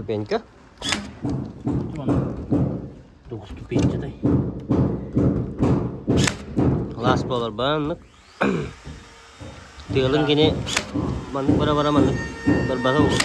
Ступенька. Двухступенчатай. Лаас буолар маннык. Тыалын кини маннык бара-бара маннык барбата буолуо.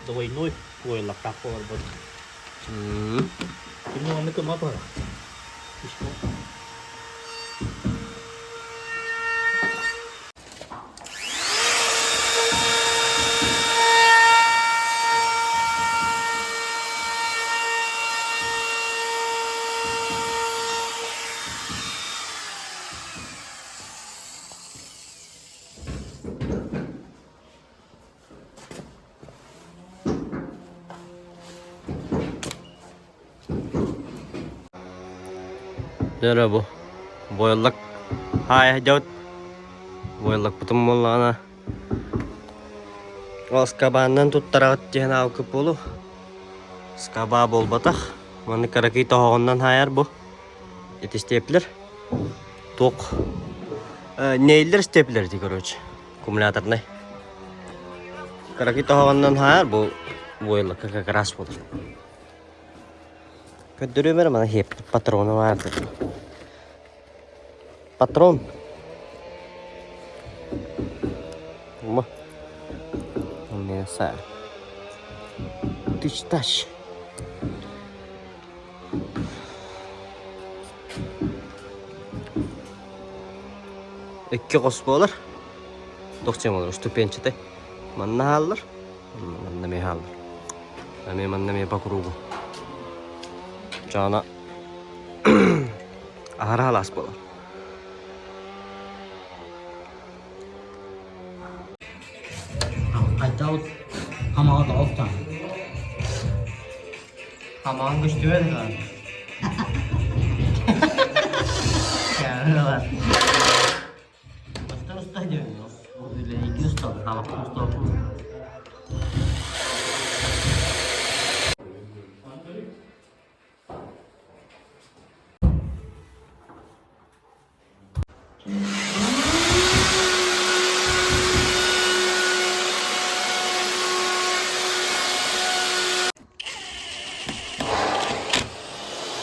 Двойной куойлактаах буоларбыт. Кини маннык ма бара. Дөрө бу бойоллок хаайа дьабыт бойоллокпутун буоллаҕына ол скабааннан туттараҕыт диэн аалкыт буолу скаба буолбатах маннык кыракый тоһоҕоннон хаайар бу ити степлер туох нейлер степлер ди короче аккумуляторнай кыракый тоһоҕоннон хаайар бу бойоллокка как раз буолар Көрдөрүөм эрэ маны хиэппит патрона баар Патрон. Ума. Мясо. Тыч-тач. Икки хос буолар. Тохчем олор ступенчатый. Манна хааллар. Манна эмиэ хааллар. Эмиэ манна эмиэ по кругу. Чаана аһара халаас буолар. Хайдах хамаҕа тоҕо Хамаҕын көстүбэт ха. Бастан уста диэн икки уста хамахтан уста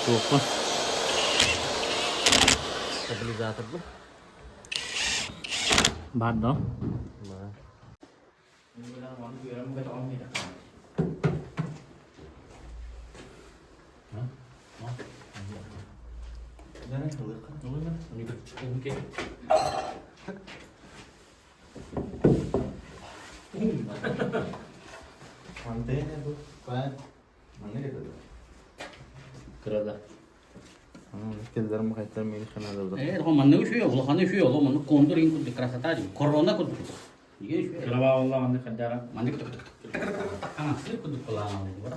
Туохха? Стабилизатор бу. Баар да? Баар. Кырада. Кэллэрим хайттар миин ханада. Э, маннык үчүгэй, улахан үчүгэй, ол маннык кондур ин курдук красота дии, корона курдук. Кырабаа болла маннык хайдара. Маннык аҥастыыр курдук былаан бар.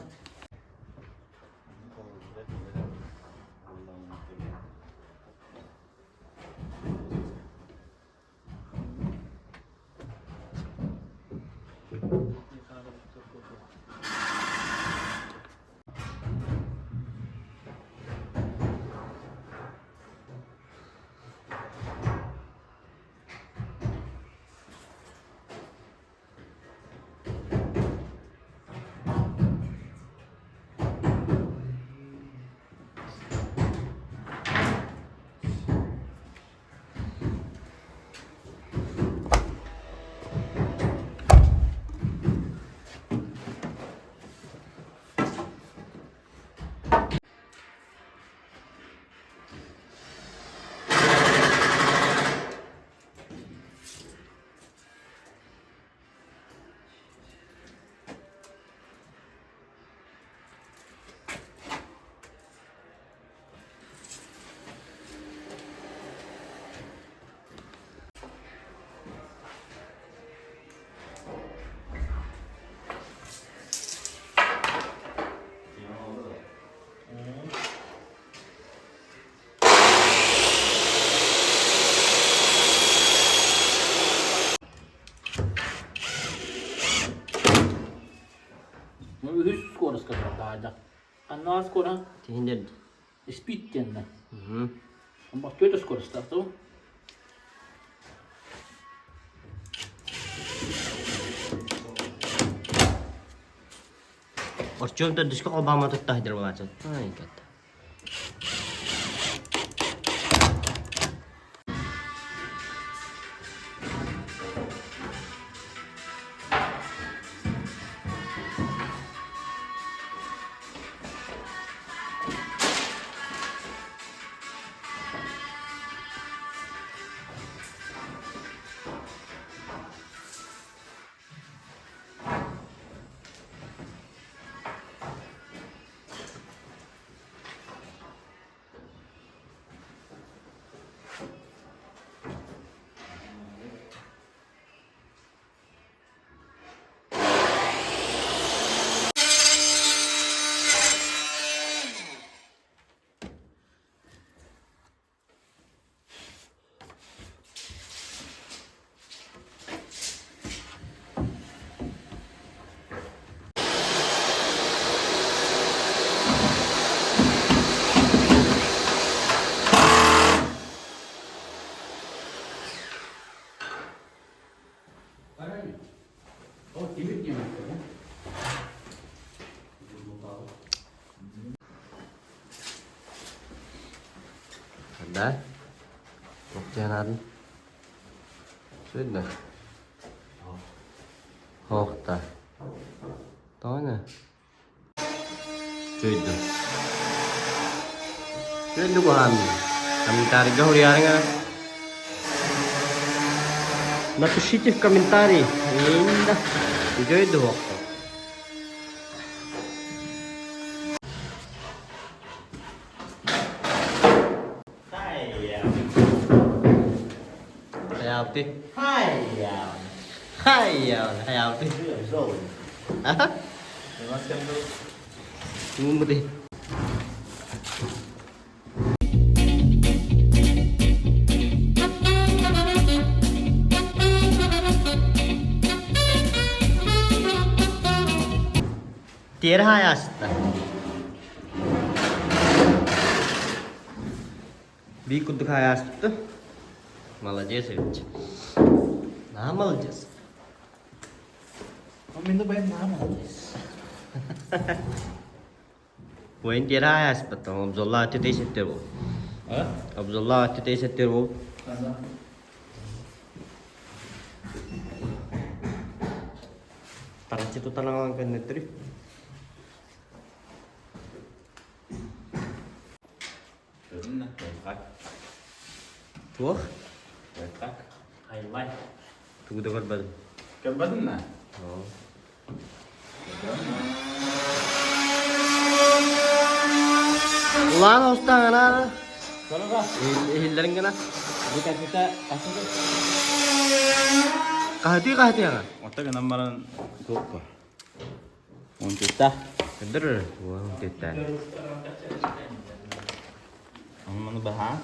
Онно скоро Тиһин Speed диэннэ. Бак скоростаах ту. Орчуон төрдүскэ холбаама тутта сылдьар буолааччы. Ай, кэтта. О, тимир диэн Да? Туох Сүддэ. Хоохта. Тоҕо Чөйдө. Чөйдө куһаан. Комментарийга суруйаарыҥ Напишите в комментарии. Инда. Үчүгэй дуһуохта. Хайаабытый? Хайаабыт, хайаабытый? Муммутый. Тиэрэ хаайаасытта. Биир курдук хаайааспытты. Молодец эбит. Наһаа молодец. Мин да байым наһаа молодец. Уйун тиэрэ хаайааспыт. Обзолла аты тейсеттер бол. Обзолла аты тейсеттер бол. Тараччы тутан аҕалан көннөттөрүй. Туох? Хайлай. Тугу да көрбөтүм. Көрбөтүн да? Улаан оҕустааҕына Солога. иһиллэрин гына. Бу кэлбитэ хасыгы. Хаһытыы хаһытыаҕа. Отто гынан баран туох Он тетта. Көрдөрөр. Он тетта. Маны баһаа.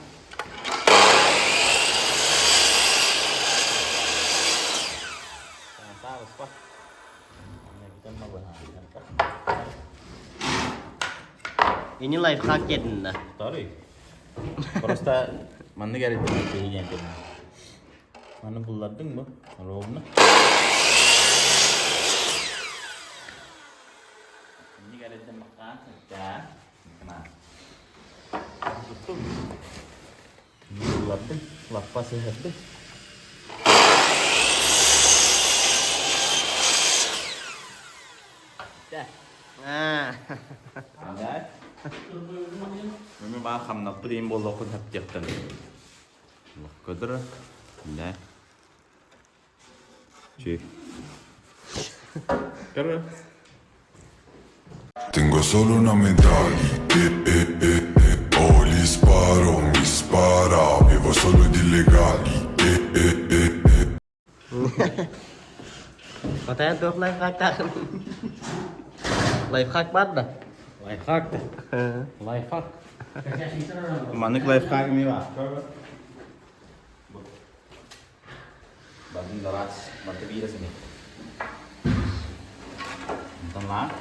Ини лайфхак диэтин да. Второй. Просто манны кэритин киһи диэн Маны буллардыҥ бу ровно. Инни кэритин махтаан сыттаа. Туттум. Буллардым. Лаппа сыһырдым. Да. Мен баа хамнаппыт иин буоллоххун хаптиахтан. Көдөр. Да. Чи. Көрө. Tengo solo una medaglia, eh, eh, eh, eh. Oh, li sparo, mi spara, vivo solo di illegali, eh, eh, eh, eh. Батайан туох лайфхактаахын? Лайфхак бар да? Лайфхак да. Лайфхак. Маннык лайфхак ми бар. Бардын дарас, барды бииресини. Онтон лаа.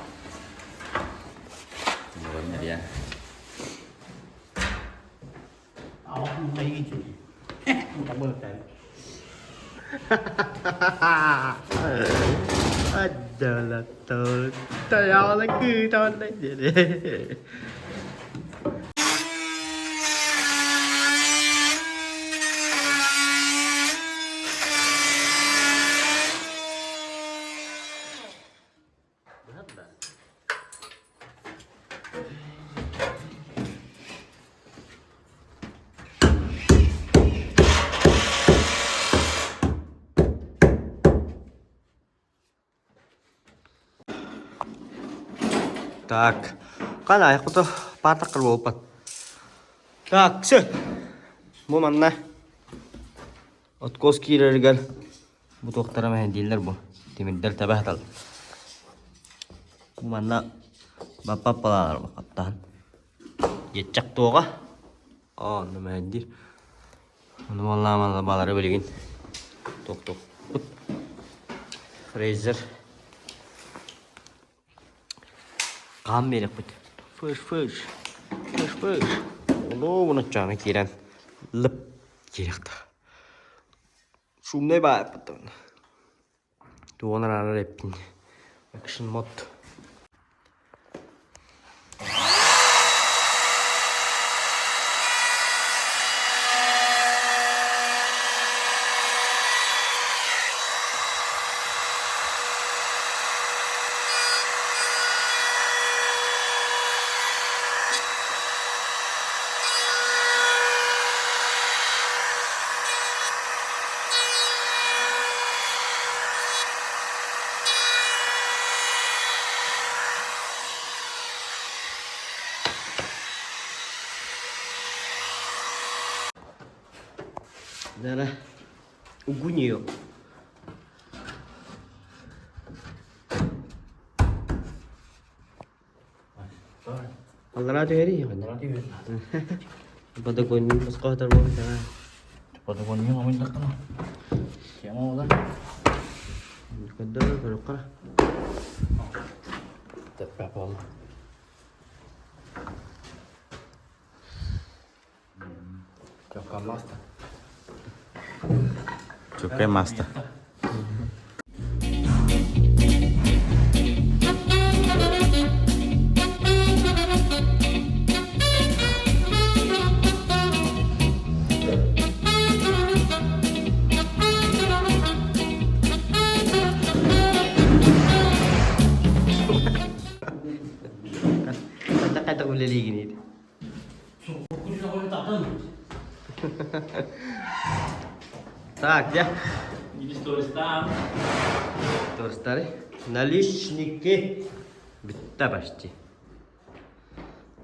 Так, хана айхото паатаккар буолбат. Так, все. Бу манна откос киирэригэр Бу туохтара мэһэйдииллэр бу. Тимирдэр тэбэ сыталлар. Бу манна баппаппалаалар бу хаптаһан. Иэччэх туоҕа. Оо, онно мэһэйдиир. Ону буоллаҕына балары билигин туох-туох Фрейзер. Хаан биэриэхпит. Фыш-фыш. Фыш-фыш. Улуу мунуччааны киирэн лып киириэхтээх. Шумнай баайбыт Тугун араарар эппин Action мод Дара угуньо. Аллараа түһэрий Подоконник босхо торбоһутара. Подоконник омуйдаххына. Тема буолар. Көрдөр көрөххө. Тэппэ буолла. Чокка маста. Чоккай маста. Хайдах үлэлиигиний? Так, где? Туристары. Наличники. Бүтте почти.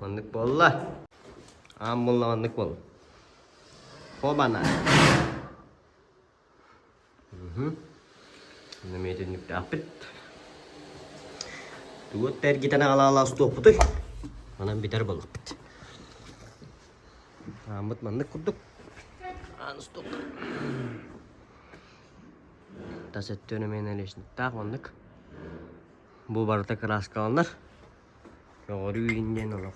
Маннык буолла. Аан буолла маннык буолла. Хобана. Эмиэ Тугу эргитэн аҕала устуохпутуй? Манан бүтэр буоллахпыт. Ааммыт маннык курдук. Аан устуох. Тас өттүн эмиэ наличниктаах маннык. Бу барыта кырааскаланар. Көҕөрүү иннин олох.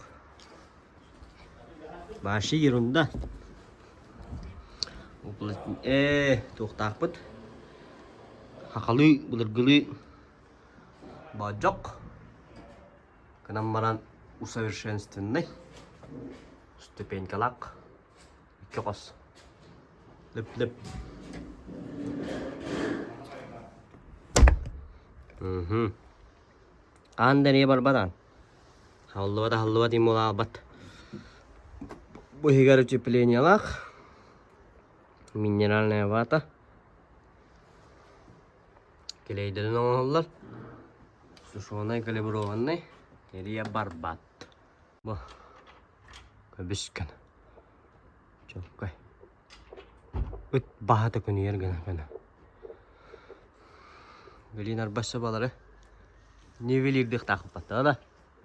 Вообще ерунда. Туохтаахпыт? Хахалыы, былыргылыы боодьох. Гынан баран усовершенственный. Ступенькалаах. Икки хос. Лып-лып. Угу. Аан да эмиэ барбат аан. Аһыллыбат аһыллыбат иммулаабат. Бу иһигэр утеплениелаах. Минеральная вата. Килейдэрин оҥоһуллар. Сушеный калиброванный. Эрийэ барбат. Бу көбүс гына. Чоккай. Ыт баһа төкүнүйэр гына гына. Блин, арбасса балары нивелирдыхтаахпаттаа да.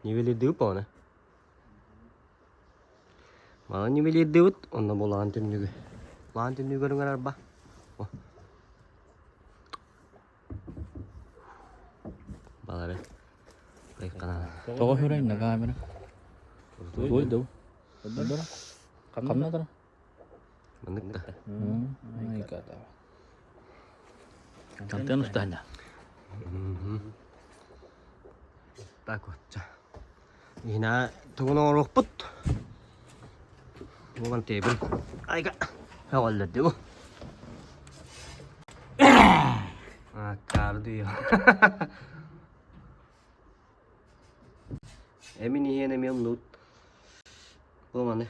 Нивелирдыып оны. Маны нивелирдыбыт, онно булаан түннүгү. Улаан түннүгү көрүҥэр арба. Балары. Тоҕо хүрэй на камера? Ой, да. Ханна да? Маннык да. Тантан устаһына. Так вот. Иһинэ тугун оҥоруохпут? Буолан тиэбин. Айга. Өҕөллөрдү бу. Аккаары Эмин иһиэн эмиэ умнубут. Бу маны.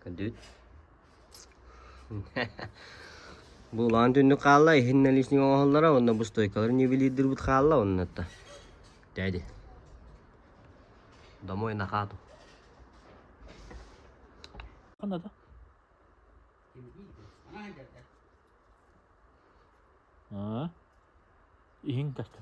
Көрдүгүт? Бу улахан түннүк хаалла, иһин наличник оҥоһуллара, уонна бу стойкалар нивелирдирбит хаалла, онно Дяди. Домой на хату. Ханна да? Аа. Иһин көстөр.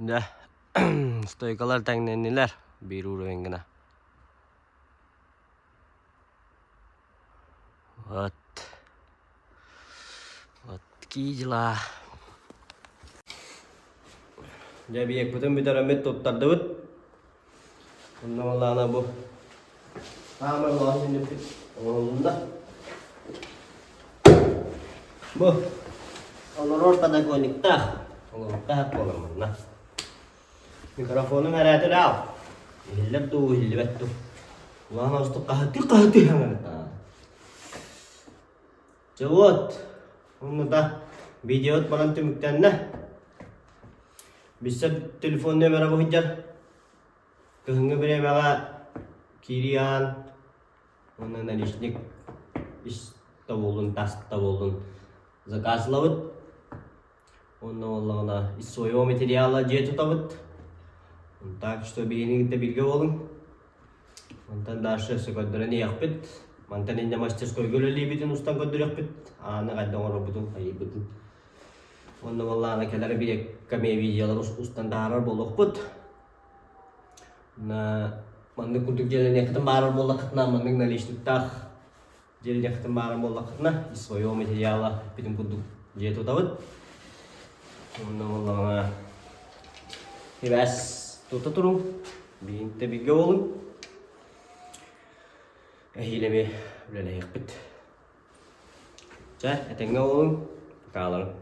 Дьэ, стойкалар тэҥнэннилэр биир уровень гына. Вот. Вот такие дела. Дьэ, биэкпитин бүтэрэммит туттардыбыт. Онно буоллаҕына бу саамай улахан түннүкпүт оҥоһулунна. Бу олорор подоконниктаах оҥоһуктаах буолар манна. Микрофонум эрээтин аал. Иһиллэр дуу, иһиллибэт дуу. Улахан оҕустук хаһытыы-хаһытыы хаҥырытаа. Дьэ вот, онно да видеот баран түмүктэннэ. Биссэ телефон номера бу сылдьар. Кыһыҥҥы бириэмэҕэ киирии аан уонна наличник ис да буоллун, тас да буоллун заказ ылабыт. Уонна буоллаҕына из своего материала дьиэ тутабыт. Так что биһигини кытта бииргэ буолуҥ. Мантан дальше өссө көрдөрөн иһиэхпит. Мантан инньэ мастерскойга үлэлиибитин устан көрдөрүөхпүт. Ааны хайдах оҥорорбутун, хайыырбытын. Уонна буоллаҕына кэлэр эбийиэккэ эмиэ видеолар устан таһаарар буолуохпут. Маннык курдук дьиэлэниэххитин баарар буоллаххытына, маннык наличниктаах дьиэлэниэххитин баарар буоллаххытына, из своего материала эппитим курдук дьиэ тутабыт. Уонна буоллаҕына сибээс тута туруҥ, биһиги бииргэ буолуҥ. Эһиил эмиэ үлэлэһиэхпит. Чэ, этэҥҥэ буолуҥ, пока.